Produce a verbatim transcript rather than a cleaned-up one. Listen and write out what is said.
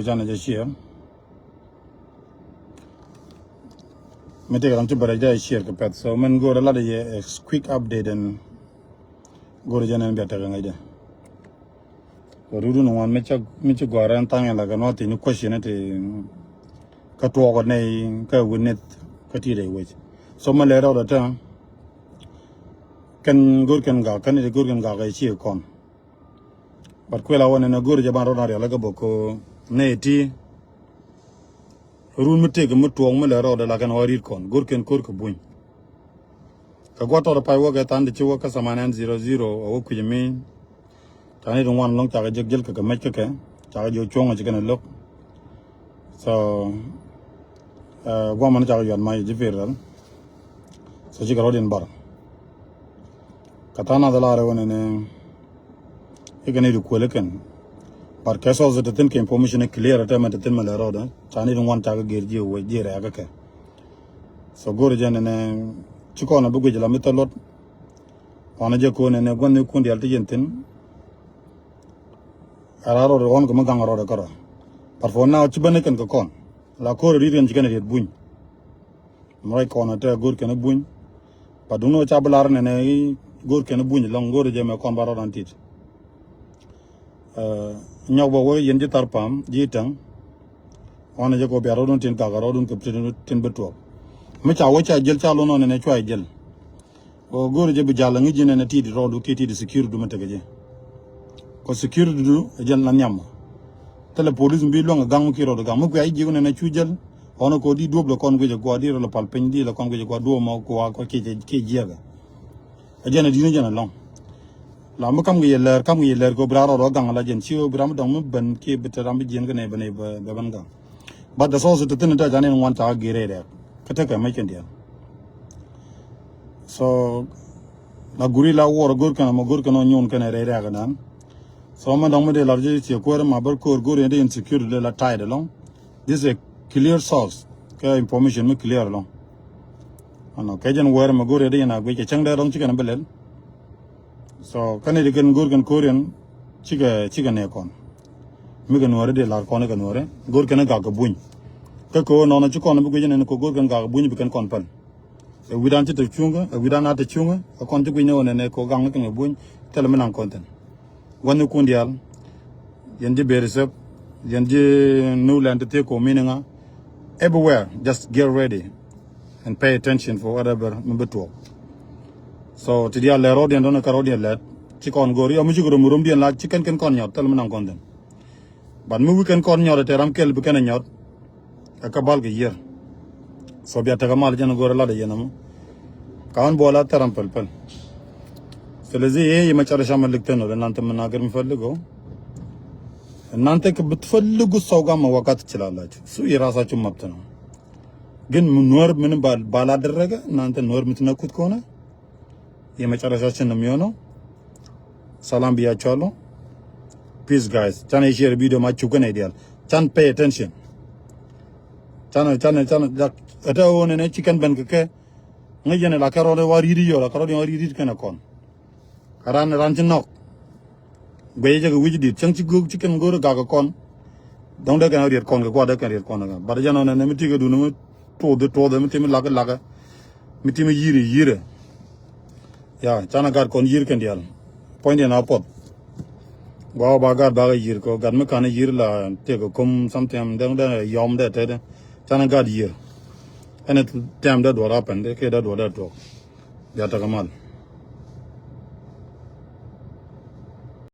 Canɛ jɛ share. Mi tëëkɛ ram ci bɛ rɛc dee share kɛ pɛth. So mɛn go̱o̱rɛ lat yɛ a quick update ɛn go̱o̱rɛ jɛ nɛn bia tekɛ ŋäcdɛ. Kɛ rut wun ŋuan mi ci gɔ̱a̱r ɛn thaŋ in la kɛ nuɔ̱th thi̱n question ti kä tuɔɔk ɔ nɛy kä witness kä ti rɛy wec. So mɛ lɛ rɔɔdɛ tɛ kɛn go̱o̱r kɛn gak kɛn ti go̱o̱r kɛn gak ɛ ci kɔn. But kuël a wä nɛnɛ go̱o̱ri jɛ ban rɔɔdɛ rial kä bä ko nɛy ti. Run mi tëëk mi tuɔɔk mi lɛ rɔɔdɛ la kɛn wä ri̱t kɔn go̱o̱r kɛn ko̱r kɛ buny. Kɛ gua̱t tɔt pay wä kɛ than ti ci wä kä thaman en zero zero a wä kui̱c mi. Tani ti ŋuan lɔŋ cakɛ jek jel kɛ kɛ mec kä kɛ cakɛ jɛ cuɔ̱ŋ a ci kɛn a lo̱k. So guamani cakɛ yuat mac ji̱ pir rɛl. So cikɛ rɔ̱diɛn bar. Kɛ tha̱a̱ŋ nath lar ɛ wä nɛnɛ ikɛ ni di kuël ikɛn. But kɛ source ti thin kɛ information clear tɛmɛ ti thin mɛ lɛ rɔɔdɛ. Tani ti ŋuan cakɛ gɛr ji̱ wec ji̱ rɛɛk kɛ kɛ. So go̱o̱ri jɛ nɛnɛ ci kɔn a bi guic la mi thä luɔt. Kɔn a jɛ ko̱n nɛnɛ gua̱n ni kun dial ti yɛn thin. Ɛ raa rɔɔdɛ ɣɔn kɛ mi gaŋ rɔɔdɛ kärɔa. But for now ci bäni kɛn kɛ kɔn la ko̱r ri̱t kɛn ci kɛn riet buny. Mɛ ruac kɔn a tɛ go̱o̱r kɛn buny. But duŋni wä ca bi lar nɛnɛ go̱o̱r kɛn buny lɔŋ go̱o̱r jɛ mɛ kɔn ba rɔɔdan tit. Nyɔk bä wä yɛn ji̱ thar pam ji̱ täŋ. Ɣɔn a jɛ kɛ wä bia rɔɔdun tin gak rɔɔdun kɛ tin bi tuɔɔk. Mi ca wä ca jel ca lon ɣɔn nɛnɛ cua jel. Ɔ go̱o̱ri jɛ bi jal ŋi̱c ji̱n ɛn a ti̱i̱t rɔɔdu kiɛ ti̱i̱t security du mi tekɛ jɛ. Kɔ security du ɛ jɛn la nhiam. Thilɛ polis mi bi luäŋ ɛ gaŋ mi kiɛ rɔɔdu gaŋ mi kuɛ a ji̱ ji̱k nɛn a cu jäl. Ɣɔn ɛ kɔ di duɔ̱p lɛ kɔn guic ɛ gua̱a̱ di rɔ lɛ pal piny di lɛ kɔn guic ɛ gua̱a̱ duɔ̱p mɔ kua̱ kɔ kiɛ jiɛkɛ. Ɛ jɛn ɛ di̱t ni jɛn ɛlɔ̱ŋ. La mi kam kɛ yɛ lɛr kam kɛ yɛ lɛr kɛ ɔ bi raa rɔɔdu ɛ gaŋ la jɛn ci ɔ bi ram mi dɔŋ mi ben kiɛ bi te ram bi jiɛn kɛ nɛ ben ɛ bɛ ben gaŋ. But the source ti thin ta jani ŋuan ta gire rek. Kete kɛ mecin diɛn. So la guri la war gor kɛn ma gor kɛn nyun kɛn rek rek nan. So ma dong mi de lar ji ci kuer ma ber kor gor yende insecure de la tied along. This is a clear source. Kɛ information mi clear along. Ano kɛ jen wer ma gor yende yena gwe kɛ chang de dong ci kɛn belel. So kani di kɛn go̱r kɛn ko̱r yɛn cikɛ cikɛ nɛ kɔn. Mi kɛ nuɔri di lar kɔn kɛ nuɔri go̱r kɛn gak kɛ buny. Kä kɛ wä nɔnɔ ci kɔn bi guic nɛn kɛ go̱r kɛn gak kɛ buny bi kɛn kɔn päl. Ɛ wi̱dan ci te cuŋä ɛ wi̱dan a te cuŋä ɛ kɔn ci guic nɛ wä nɛn kɛ gaŋ kɛn kɛ buny. Thilɛ mi naŋ kɔn thin. Wä ni kun dial. Yɛn ji̱ Berisep, yɛn ji̱ New Land ti thiek kɔ miniŋa. Everywhere, just get ready and pay attention for whatever mi bi tuɔɔk. So ti diaal lɛ rɔɔdiɛn dɔ̱n kä rɔɔdiɛn lɛt ci kɔn go̱o̱r yɔ mi ci kɛ rom romdiɛn la ci kɛn kɛn kɔn nyɔt thil mi naŋ kɔn thin. But mi wi̱i̱ kɛn kɔn nyɔt ɛ tɛ ram kɛl bi kɛn ɛ nyɔt. Ɛ kä bal kɛ yiër. So bia tekɛ mal jɛn go̱o̱r lat ɛ yɛn ɛmɔ. Ka ɣän buɔl a thɛr ram pɛl pɛl. Thilɛ dhi yee yɛ mɛ car cam ɛ lik thin ɔ ɛ nan thim mi na gɛr mi fɛl lik ɔ. Ɛ nan thik bi fɛl lik gu thɔw gam ɛ wakat ci la lac. Su yɛ ras a cum map thin ɔ. Gin mi nuɔr mini ba la dɛr rɛkɛ nan thik nuɔr mi thin a kuth kɔnɛ. Yɛ mɛ car cam cin mi yɔnɔ. Salam bia cɔl ɔ. Peace guys. Can ɛ share video ma cuk kɛn ɛ dial. Can pay attention. Can can can jak ɛ tɛ ɣöö nɛnɛ ci kɛn ben kɛ kɛ. Ŋäc yɛn ɛ la kɛ rɔɔdɛ wa ri̱t i̱ yɔl la kɛ rɔɔdɛ wa ri̱t i̱ kɛn ɛ kɔn. Ka ran ran ci nɔk. Guɛy jɛ kɛ wi̱c di̱t cäŋ ci go̱o̱k ci kɛn go̱o̱r gak kɛ kɔn. Dɔ̱ŋ dee kɛn riɛt kɔn kɛ kuat dee kɛn riɛt kɔn kɛ gat jɛn ɔnɛ mi ti kɛ dun mi tuɔth tuɔth mi ti mi lak lak mi ti mi yi̱r yi̱r. Ya canɛ gat kɔn yi̱r kɛn dial. Puɔ̱ny diɛn a puɔth. Gua ba gat bakɛ yi̱r kɔ gat mi kanɛ yi̱r la tiɛk kɛ kum sometimes dee dee yɔm dee tɛt. Canɛ gat yi̱r. Ɛn tɛm dee duɔr a pɛn dee kɛ dee duɔr dee tuɔk. Bia tekɛ mal.